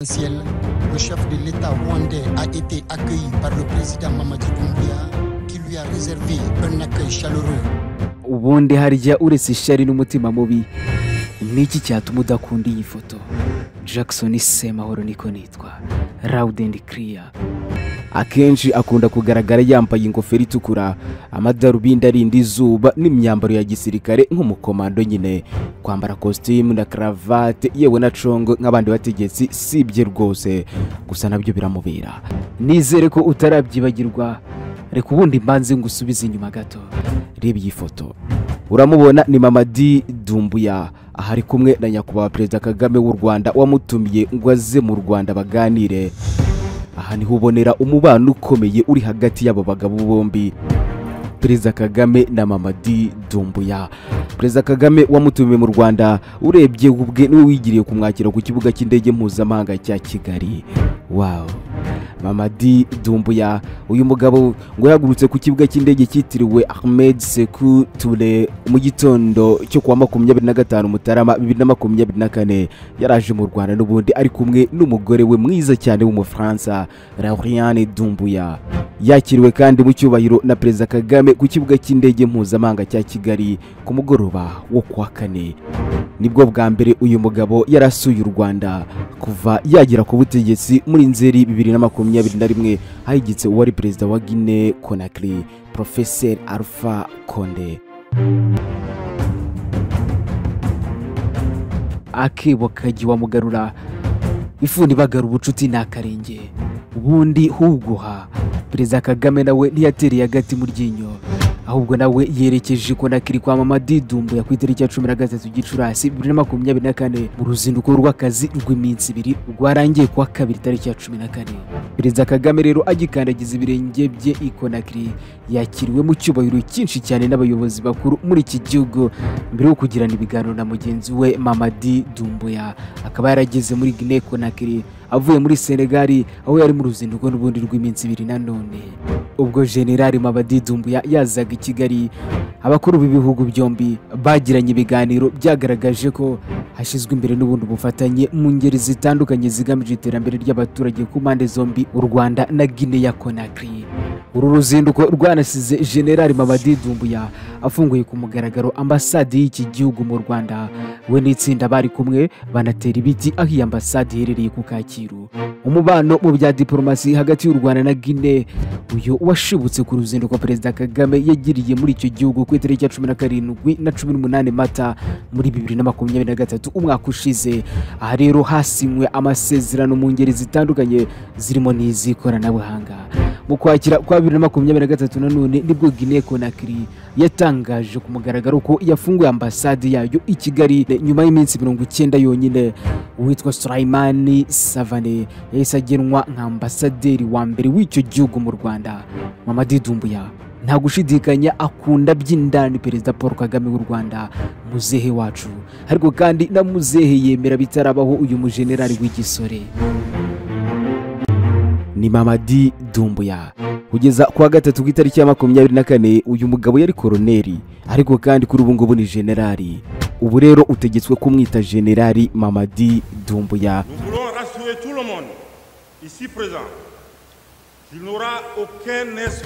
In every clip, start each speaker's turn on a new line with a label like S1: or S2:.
S1: Le chef de l'État rwandais a été accueilli par le président Mamadi Doumbouya, qui lui a réservé un accueil chaleureux.
S2: Ubundi harya uretse ishyari n'umutima mubi, niki cyatuma udakunda iyi foto? Jackson Semahoro niko nitwa, loud and clear.
S3: Akenshi akunda kugaragara yambaye ingofero itukura, amadarubindi arinda izuba n'imyambaro ya gisirikare nk'umukomando nyine, kwambara costume na cravate yewe na congo nk'abandi bategetsi sibye rwose, gusa nabyo biramubera.
S2: Nizere ko utarabyibagirwa, reka ubundi mbanze ngusubize inyuma gato.
S3: Reba iyi foto, uramubona ni Mamadi Doumbouya, ahari kumwe na nyakubahwa Perezida Kagame w'u Rwanda wamutumiye ngo aze mu Rwanda baganire. Aha niho ubonera umubano ukomeye uri hagati y'abo bagabo bombi, Perezida Kagame na Mamadi Doumbouya. Perezida Kagame wamutumiye mu Rwanda, urebye ubwe niwe wigiriye kumwakira ku kibuga cy'indege mpuzamahanga cya Kigali. Wow. Mamadi Doumbouya, uyu mugabo ngo yahagurutse ku kibuga cy'indege cyitiriwe Ahmed Sékou Touré mu gitondo cyo kuwa 25 Mutarama 2024, yaraje mu Rwanda n'ubundi ari kumwe n'umugore we mwiza cyane w'Umufaransa Lauriane Doumbouya. Yakiriwe kandi mu cyubahiro na Perezida Kagame ku kibuga cy'indege mpuzamahanga cya Kigali ku mugoroba wo kuwa kane. Nibwo bwa mbere uyu mugabo yarasuye u Rwanda kuva yagera ku butegetsi muri Nzeri 2021, hahigitse uwari perezida wa Guinea Conakry Professeur Alpha Condé.
S2: Akebo kagiwa mugarura, ifuni bagara ubucuti n'akarenge, ubundi huguha. Perezida Kagame nawe ntiyatereye agati mu ryinyo, ahubwo nawe yerekeje Conakry kwa Mamadi Doumbouya ku itariki ya 13 Gicurasi 2024 mu ruzinduko rw'akazi rw'iminsi ibiri rwarangiye kuwa kabiri tariki ya 14. Perezida Kagame rero agikandagiza ibirenge bye i Conakry, yakiriwe mu cyubahiro cyinshi cyane n'abayobozi bakuru muri iki gihugu mbere yo kugirana ibiganiro na mugenzi we Mamadi Doumbouya. Akaba yarageze muri Guinea Conakry avuye muri Senegal aho yari mu ruzinduko n'ubundi rw'iminsi ibiri nanone. Ubwo General Mamadi Doumbouya yazaga i Kigali, abakuru b'ibihugu byombi bagiranye ibiganiro byagaragaje ko hashyizwe imbere n'ubundi bufatanye mu ngeri zitandukanye zigamije iterambere ry'abaturage ku mpande zombi, u Rwanda na Guinea Conakry. Uru ruzinduko rwanasize General Mamadi Doumbouya afunguye ku mugaragaro ambasade y'iki gihugu mu Rwanda. We n'itsinda bari kumwe banatera ibiti aho iyi ambasade iherereye ku Kacyiru. Umubano mu bya diplomasi hagati y'u Rwanda na Guinea uyu washibutse ku ruzinduko Perezida Kagame yagiriye muri icyo gihugu ku itariki ya 17 na 18 Mata muri 2023 umwaka ushize. Aha rero hasinywe amasezerano mu ngeri zitandukanye zirimo n'iz'ikoranabuhanga. Mu kwakira kwa 2023 nanone nibwo Guinea Conakry yatangaje ku mugaragaro ko yafunguye ambasade yayo i Kigali nyuma y'iminsi 90 yonyine. Uwitwa Sulaimani Savane yahise agenwa nka ambasaderi wa mbere w'icyo gihugu mu Rwanda. Mamadi Doumbouya nta gushidikanya akunda by'indani Perezida Paul Kagame w'u Rwanda, muzehe wacu, ariko kandi na muzehe yemera bitarabaho uyu mujenerali w'igisore.
S3: Ni Mamadi Doumbouya. Kugeza kuwa gatatu ku itariki ya 24 uyu mugabo yari koroneri, ariko kandi kuri ubu ngubu ni generali. Ubu rero utegetswe kumwita Generali Mamadi Doumbouya.
S4: Nous voulons rassurer tout le monde ici présent.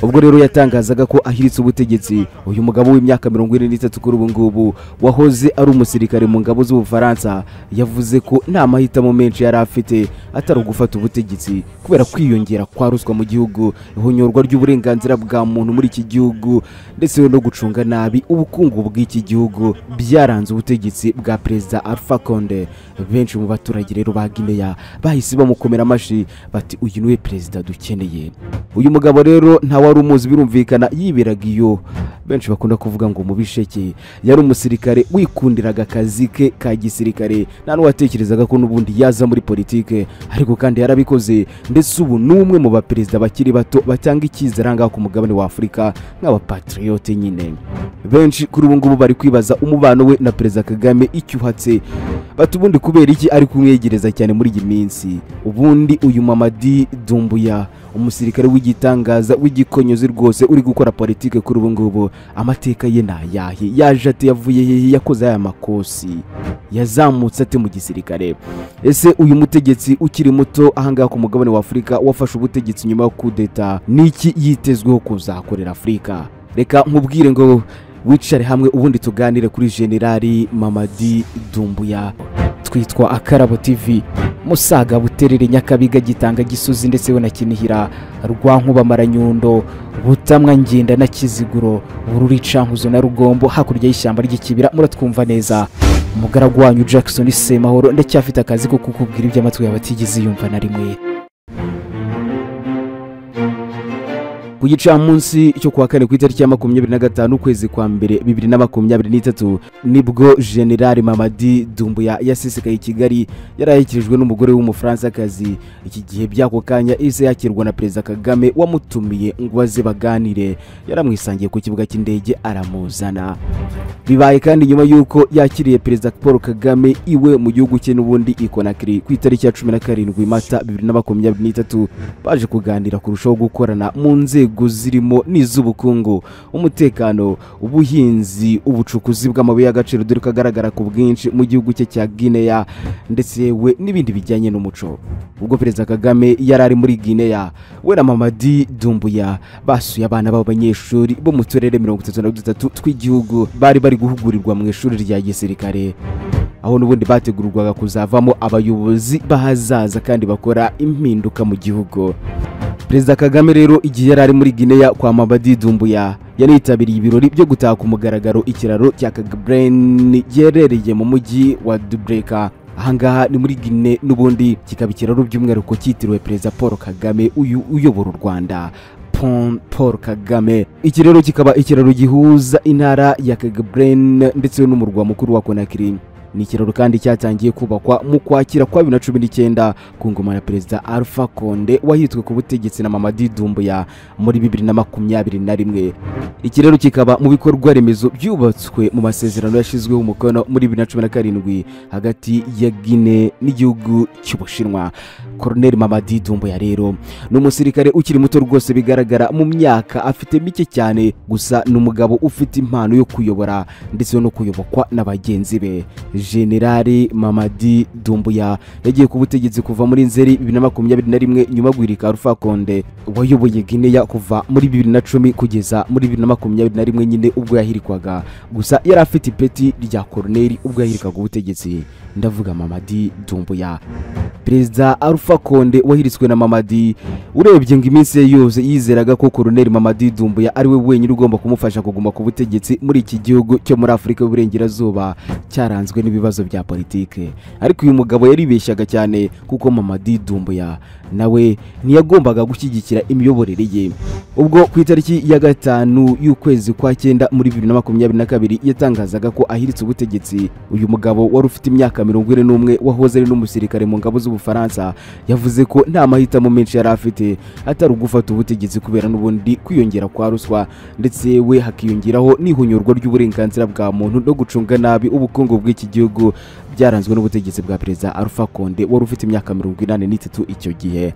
S3: Ubwo rero yatangazaga ko ahiritse ubutegetsi, uyu mugabo w'imyaka 43 kuri ubu ngubu wahoze ari umusirikare mu ngabo z'Ubufaransa, yavuze ko nta mahitamo menshi yari afite atari ugufata ubutegetsi kubera kwiyongera kwa ruswa mu gihugu, ihonyorwa ry'uburenganzira bwa muntu muri iki gihugu ndetse no gucunga nabi ubukungu bw'iki gihugu byaranze ubutegetsi bwa Perezida Alpha Condé. Benshi mu baturage rero ba Guinea bahise bamukomera amashi bati uyu niwe perezida dukeneye. Uyu mugabo rero nta wari umuzi, birumvikana yiberaga iyo benshi bakunda kuvuga ngo mu bisheke. Yari umusirikare wikundiraga akazi ke ka gisirikare, nta n'uwatekerezaga ko n'ubundi yaza muri politike, ariko kandi yarabikoze. Ndetse ubu n'umwe mu baperezida bakiri bato batanga icyizere ngaha ku mugabane wa Afurika nk'abapatriote nyine. Benshi kuri ubu ngubu bari kwibaza umubano we na Perezida Kagame icyo uhatse, bati ubundi kubera iki ari kumwegereza cyane muri iyi minsi. Ubundi uyu Mamadi Doumbouya umusirikare w'igitangaza w'igikonyozi rwose uri gukora politike kuri ubu ngubu, amateka ye ni ayahe? Yaje ate? Yavuye hehe? Yakoze aya makosi? Yazamutse ate mu gisirikare? Ese uyu mutegetsi ukiri muto ahangaha ku mugabane wa Afurika wafashe ubutegetsi nyuma yo kudeta, niki yitezweho kuzakorera Afurika? Reka nkubwire ngo wicare hamwe ubundi tuganire kuri Generali Mamadi Doumbouya.
S2: Twitwa Akarabo TV, Musaga, Buterere, Nyakabiga, Gitanga, Gisozi ndetse we na Kinihira, Rwankuba, Maranyundo, Butamwa, Ngenda na Kiziguro, Bururi, Cankuzo na Rugombo, hakurya y'ishyamba ry'Ikibira. Muratwumva neza. Umugaragu wanyu Jackson Semahoro ndacyafite akazi ko kukubwira iby'amatwi yawe atigeze yumva na rimwe.
S3: Ku gicamunsi cyo kuwa kane ku itariki ya 25 ukwezi kwa mbere 2023 nibwo General Mamadi Doumbouya yasesekaye i Kigali, yaraherekejwe n'umugore w'Umufaransakazi. Iki gihe by'ako kanya ise yakirwa na Perezida Kagame wamutumiye ngo aze baganire, yaramwisangiye ku kibuga cy'indege aramuzana. Bibaye kandi nyuma y'uko yakiriye Perezida Paul Kagame iwe mu gihugu cye n'ubundi i Conakry ku itariki ya 17 Mata 2023, baje kuganira kurushaho gukorana mu nzego zirimo n'iz'ubukungu, umutekano, ubuhinzi, ubucukuzi bw'amabuye y'agaciro dore ko agaragara ku bwinshi mu gihugu cye cya Guinea, ndetse we n'ibindi bijyanye n'umuco. Ubwo Perezida Kagame yari ari muri Guinea, we na Mamadi Doumbouya basuye abana b'abanyeshuri bo mu turere 33 tw'igihugu bari bari guhugurirwa mu ishuri rya gisirikare, aho n'ubundi bategurwaga kuzavamo abayobozi bahazaza kandi bakora impinduka mu gihugu. Perezida Kagame rero igihe yari ari muri Guinea kwa Mamadi Doumbouya yanitabiriye ibirori byo gutaha ku mugaragaro ikiraro cya Kagabren giherereye mu mujyi wa Dubreka. Ahangaha ni muri Guinea n'ubundi, kikaba ikiraro by'umwihariko cyitiriwe Perezida Paul Kagame uyu uyobora u Rwanda, Paul Kagame. Iki rero kikaba ikiraro gihuza intara ya Kagabren ndetse n'umurwa mukuru wa Conakry. Ni ikiraro kandi cyatangiye kubakwa mu kwakira kwa 2019 ku ngoma ya Perezida Alpha Condé wahitwe ku butegetsi na Mamadi Doumbouya muri 2021. Iki rero kikaba mu bikorwa remezo byubatswe mu masezerano yashizweho umukono muri 2017 hagati ya Guinea n'igihugu cy'Ubushinwa. Colonel Mamadi Doumbouya rero ni umusirikare ukiri muto rwose, bigaragara mu myaka afite mike cyane, gusa ni umugabo ufite impano yo kuyobora ndetse no kuyobokwa na bagenzi be. Generali Mamadi Doumbouya yagiye ku butegetsi kuva muri Nzeri 2021 nyuma guhirika Alpha Condé wayoboye Guinea kuva muri 2010 kugeza muri 2021 nyine ubwo yahirikwaga. Gusa yari afite ipeti rya colonel ubwo yahirikaga ubutegetsi, ndavuga Mamadi Doumbouya. Perezida Alpha Condé wahiritswe na Mamadi, urebye ngo iminsi ye yose yizeraga ko Colonel Mamadi Doumbouya ari we wenyine ugomba kumufasha kuguma ku butegetsi muri iki gihugu cyo muri Afurika y'Uburengerazuba cyaranzwe n'ibibazo bya politike. Ariko uyu mugabo yaribeshyaga cyane kuko Mamadi Doumbouya nawe ntiyagombaga gushyigikira imiyoborere ye. Ubwo ku itariki ya 5 y'ukwezi kwa 9 muri 2022 yatangazaga ko ahiritse ubutegetsi, uyu mugabo wari ufite imyaka 41 wahoze ari n'umusirikare mu ngabo z'Ubufaransa yavuze ko nta mahitamo menshi yari afite atari ugufata ubutegetsi kubera n'ubundi kwiyongera kwa ruswa, ndetse we hakiyongeraho n'ihunyurwa ry'uburenganzira bwa muntu no gucunga nabi ubukungu bw'iki gihugu byaranzwe n'ubutegetsi bwa Perezida Alpha Condé wari ufite imyaka 83 icyo gihe.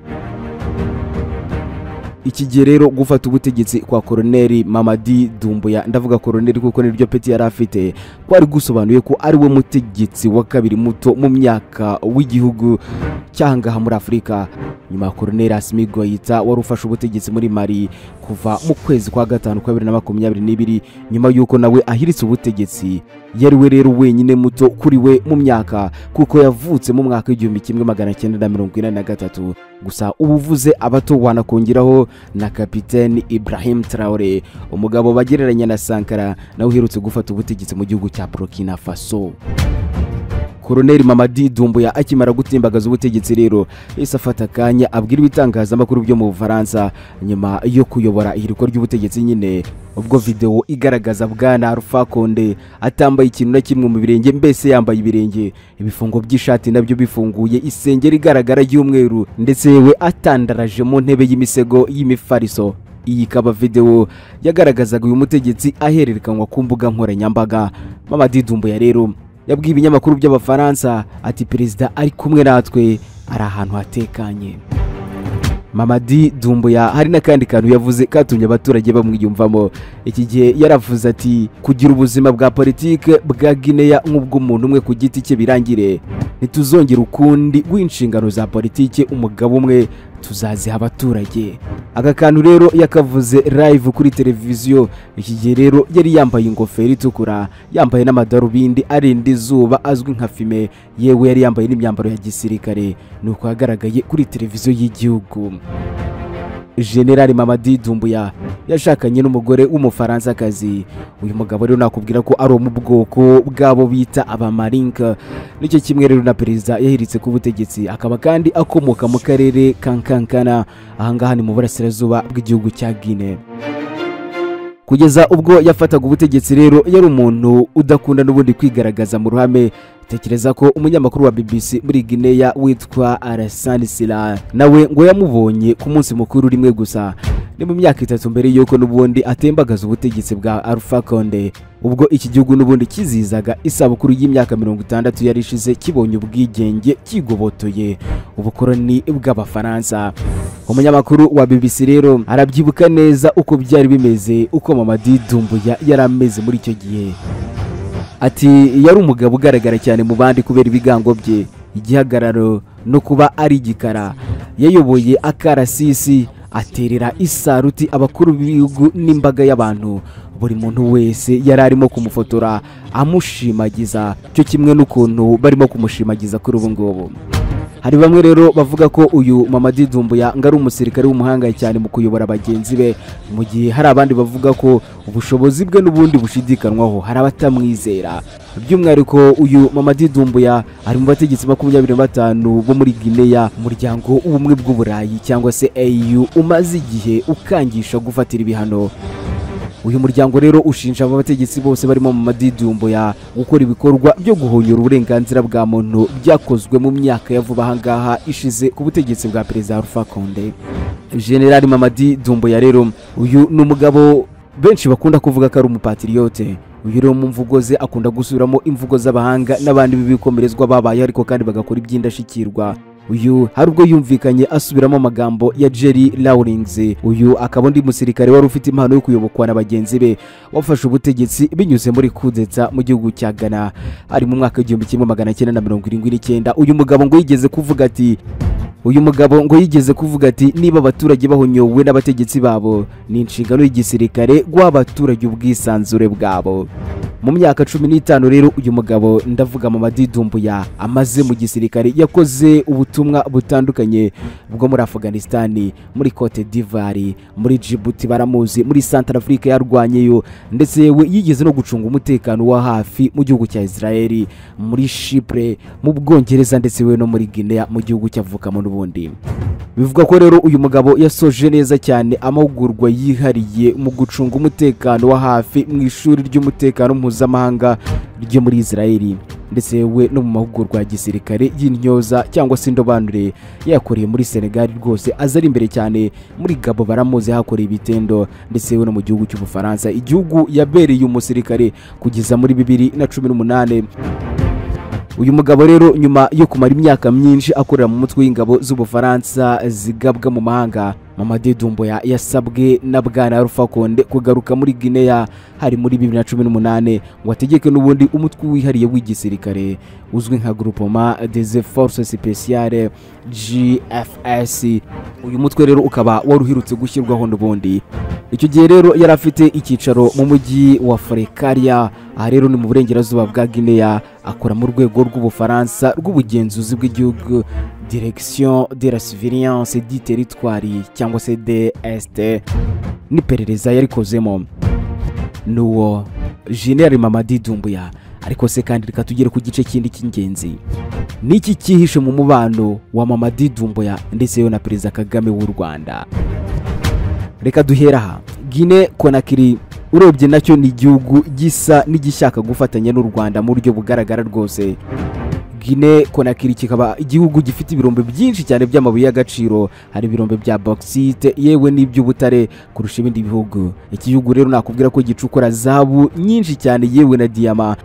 S3: Iki gihe rero gufata ubutegetsi kwa Colonel Mamadi Doumbouya, ndavuga Colonel kuko niryo peti yari afite, kwari gusobanuye ko ari we mutegetsi wa kabiri muto mu myaka w'igihugu cyahangaha muri Afurika, nyuma ya Colonel Assimi Goïta wari ufashe ubutegetsi muri Mali kuva mu kwezi kwa 5 kwa 2022 nyuma y'uko nawe ahiritse ubutegetsi. Yari we rero wenyine muto kuri we mu myaka kuko yavutse mu mwaka w'1983. Gusa ubuvuze abato wanakongeraho na Kapiteni Ibrahim Traore, umugabo bagereranya na Sankara nawe uherutse gufata ubutegetsi mu gihugu cya Burkina Faso. Colonel Mamadi Doumbouya akimara gutimbagaza ubutegetsi rero yahise afata akanya abwira ibitangazamakuru byo mu Bufaransa nyuma yo kuyobora ihirikwa ry'ubutegetsi nyine, ubwo video igaragaza bwana Alpha Condé atambaye ikintu na kimwe mu birenge, mbese yambaye ibirenge, ibifungo by'ishati nabyo bifunguye, isengeri igaragara y'umweru, ndetse we atandaraje mu ntebe y'imisego y'imifariso. Iyi ikaba video yagaragazaga uyu mutegetsi ahererekanywa ku mbuga nkoranyambaga. Mamadi Doumbouya rero yabwiye ibinyamakuru by'Abafaransa ati perezida ari kumwe natwe, ari ahantu hatekanye. Mamadi Doumbouya hari n'akandi kantu yavuze katumye abaturage bamwiyumvamo. Iki gihe yaravuze ati kugira ubuzima bwa politike bwa Guinea nk'ubw'umuntu umwe ku giti cye birangire, ntituzongera ukundi gw'inshingano za politike umugabo umwe, tuzaziha abaturage. Aka kantu rero yakavuze live kuri televiziyo. Iki gihe rero yari yambaye ingofero itukura, yambaye n'amadarubindi arinda izuba azwi nka fime, yewe yari yambaye n'imyambaro ya gisirikare, nuko yagaragaye kuri televiziyo y'igihugu. General Mamadi Doumbouya yashakanye n'umugore w'umufaransakazi. Uyu mugabo rero nakubwira ko ari mu bwoko bwabo bita abamarinka, nicyo kimwe rero na perezida yahiritse ku butegetsi, akaba kandi akomoka mu karere ka Kankana, ahangaha ni mu burasirazuba bw'igihugu cya Guinea. Kugeza ubwo yafataga ubutegetsi rero yari umuntu udakunda n'ubundi kwigaragaza mu ruhame. Tekereza ko umunyamakuru wa BBC muri Guinea witwa Alassane Sila nawe ngo yamubonye ku munsi mukuru rimwe gusa, ni mu myaka 3 mbere yuko n'ubundi atembagaza ubutegetsi bwa Alpha Condé, ubwo iki gihugu n'ubundi kizizaga isabukuru y'imyaka 60 yari ishize kibonye ubwigenge kigobotoye ubukoroni bw'Abafaransa. Umunyamakuru wa BBC rero arabyibuka neza uko byari bimeze, uko Mamadi Doumbouya yari ameze muri icyo gihe. Ati yari umugabo ugaragara cyane mu bandi kubera ibigango bye, igihagararo no kuba ari igikara. Yayoboye akarasisi, aterera isaruti abakuru b'ibihugu n'imbaga y'abantu. Buri muntu wese yari arimo kumufotora amushimagiza, cyo kimwe n'ukuntu barimo kumushimagiza kuri ubu ngubu. Hari bamwe rero bavuga ko uyu Mamadi Doumbouya ngo ari umusirikare w'umuhanga cyane mu kuyobora bagenzi be, mu gihe hari abandi bavuga ko ubushobozi bwe n'ubundi bushidikanwaho, hari abatamwizera. By'umwihariko uyu Mamadi Doumbouya ari mu bategetsi 25 bo muri Guinea, umuryango w'ubumwe bw'Uburayi cyangwa se AU umaze igihe ukangisha gufatira ibihano. Uyu muryango rero ushinja aba bategetsi bose barimo Mamadi Doumbouya gukora ibikorwa byo guhonyora uburenganzira bwa muntu byakozwe mu myaka ya vuba ahangaha ishize ku butegetsi bwa Perezida Alpha Condé. General Mamadi Doumbouya rero uyu ni umugabo benshi bakunda kuvuga ko ari umupatriote. Uyu rero mu mvugo ze akunda gusubiramo imvugo z'abahanga n'abandi b'ibikomerezwa babaye ariko kandi bagakora iby'indashyikirwa. Uyu hari ubwo yumvikanye asubiramo amagambo ya Jerry Rawlings. Uyu akaba undi musirikare wari ufite impano yo kuyobokwa na bagenzi be, wafashe ubutegetsi binyuze muri kudeta mu gihugu cya Ghana ari mu mwaka 1979. Uyu mugabo ngo yigeze kuvuga ati niba abaturage bahonyowe n'abategetsi babo, ni inshingano y'igisirikare guha abaturage ubwisanzure bwabo. Mu myaka 15 rero uyu mugabo ndavuga Mamadi Doumbouya amaze mu gisirikare yakoze ubutumwa butandukanye bwo muri Afghanistan, muri Cote d'Ivoire, muri Djibouti baramuzi, muri Centrafrique yarwanyeyo, ndetse we yigeze no gucunga umutekano wa hafi mu gihugu cya Israel, muri Chypre, mu Bwongereza ndetse we no muri Guinea mu gihugu cyavukamo n'ubundi. Bivuga ko rero uyu mugabo yasoje neza cyane amahugurwa yihariye mu gucunga umutekano wa hafi mu ishuri ry'umutekano mpuzamahanga ryo muri Israel, ndetse we no mu mahugurwa ya gisirikare y'intyoza cyangwa se indobanure yakoreye muri Senegal rwose aza ari imbere cyane. Muri Gabo baramuzi hakoreye ibitendo, ndetse we no mu gihugu cy'Ubufaransa, igihugu yabereye umusirikare kugeza muri 2018. Uyu mugabo rero nyuma yo kumara imyaka myinshi akorera mu mutwe w'ingabo z'Ubufaransa zigabwa mu mahanga, Mamadi Doumbouya yasabwe na Bwana Alpha Condé kugaruka muri Guinea hari muri 2018 ngo ategeke n'ubundi umutwe wihariye w'igisirikare uzwi nka Groupement des Forces Spéciales GFS. Uyu mutwe rero ukaba waruhirutse gushyirwaho n'ubundi. Icyo gihe rero yari afite icyicaro mu mujyi wa Forekaria, aha rero ni mu burengerazuba bwa Guinea, akora mu rwego rw'Ubufaransa rw'ubugenzuzi bw'igihugu Direction de la Surveillance du Territoire cyangwa se DST, n'iperereza yarikozemo n'uwo General Mamadi Doumbouya. Ariko se kandi reka tugere ku gice kindi cy'ingenzi, niki cyihishe mu mubano wa Mamadi Doumbouya ndetse yo na Perezida Kagame w'u Rwanda. Reka duhera aha. Guinea Conakry urebye nacyo ni igihugu gisa n'igishaka gufatanya n'u Rwanda mu buryo bugaragara rwose. Guinea Conakry kikaba igihugu gifite ibirombe byinshi cyane by'amabuye y'agaciro, hari ibirombe bya bauxite yewe n'iby'ubutare kurusha ibindi bihugu. Iki gihugu rero nakubwira ko gicukura zahabu nyinshi cyane yewe na diyama.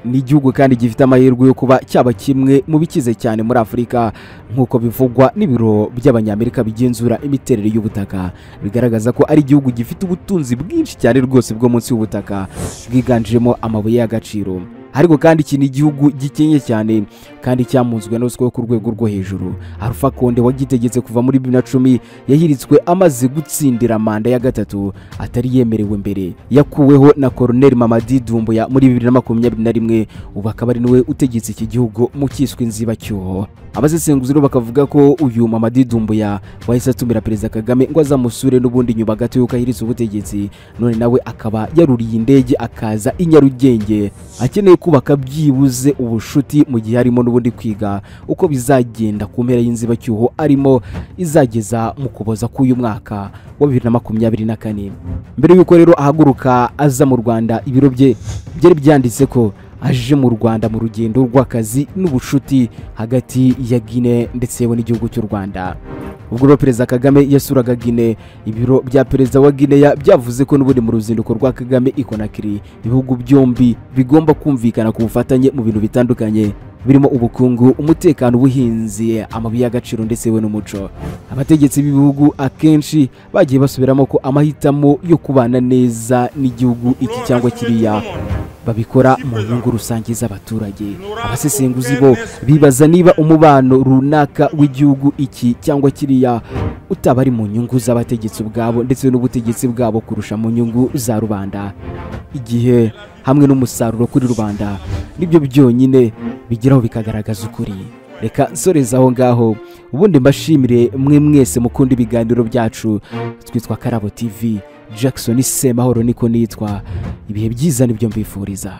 S3: Ni igihugu kandi gifite amahirwe yo kuba cyaba kimwe mu bikize cyane muri Afurika, nk'uko bivugwa n'ibiro by'Abanyamerika bigenzura imiterere y'ubutaka, bigaragaza ko ari igihugu gifite ubutunzi bwinshi cyane rwose bwo munsi y'ubutaka bwiganjemo amabuye y'agaciro. Ariko kandi iki ni igihugu gikenye cyane kandi cyamunzwe n'uswa ku rwego rwo hejuru. Alpha Condé wagitegetse kuva muri 2010 yahiritswe amaze gutsindira manda ya gatatu atari yemerewe mbere, yakuweho na Colonel Mamadi Doumbouya muri 2021, ubu akaba ari niwe utegetse iki gihugu mu kiswe inzibacyuho. Abasesenguzi rero bakavuga ko uyu Mamadi Doumbouya wahise atumira Perezida Kagame ngo azamusure n'ubundi nyuma gato y'uko ahiritse ubutegetsi, none nawe akaba yaruriye indege akaza i Nyarugenge akeneye kubaka byibuze ubushuti mu gihe harimo n'ubundi kwiga uko bizagenda ku mpera y'inzibacyuho arimo izageza mu Kuboza k'uyu mwaka wa 2024. Mbere y'uko rero ahaguruka aza mu Rwanda, ibiro bye byari byanditse ko aje mu Rwanda mu rugendo rw'akazi n'ubushuti hagati ya Guinea ndetse n'igihugu cy'u Rwanda. Ubwo rero Perezida Kagame yasuraga Guinea, ibiro bya Perezida wa Guinea byavuze ko n'ubundi mu ruzinduko rwa Kagame i Conakry ibihugu byombi bigomba kumvikana ku bufatanye mu bintu bitandukanye birimo ubukungu, umutekano, ubuhinzi, amabuye y'agaciro ndetse we n'umuco. Abategetsi b'ibihugu akenshi bagiye basubiramo ko amahitamo yo kubana neza n'igihugu iki cyangwa kiriya babikora mu nyungu rusange z'abaturage. Abasesenguzi bo bibaza niba umubano runaka w'igihugu iki cyangwa kiriya utaba ari mu nyungu z'abategetsi ubwabo ndetse n'ubutegetsi bwabo kurusha mu nyungu za rubanda. Igihe hamwe n'umusaruro kuri rubanda nibyo byonyine bigeraho bikagaragaza ukuri. Reka nsoreza aho ngaho, ubundi mbashimire mwe mwese mukunda ibiganiro byacu. Twitwa Karabo TV, Jackson Semahoro niko nitwa. Ibihe byiza nibyo mbifuriza.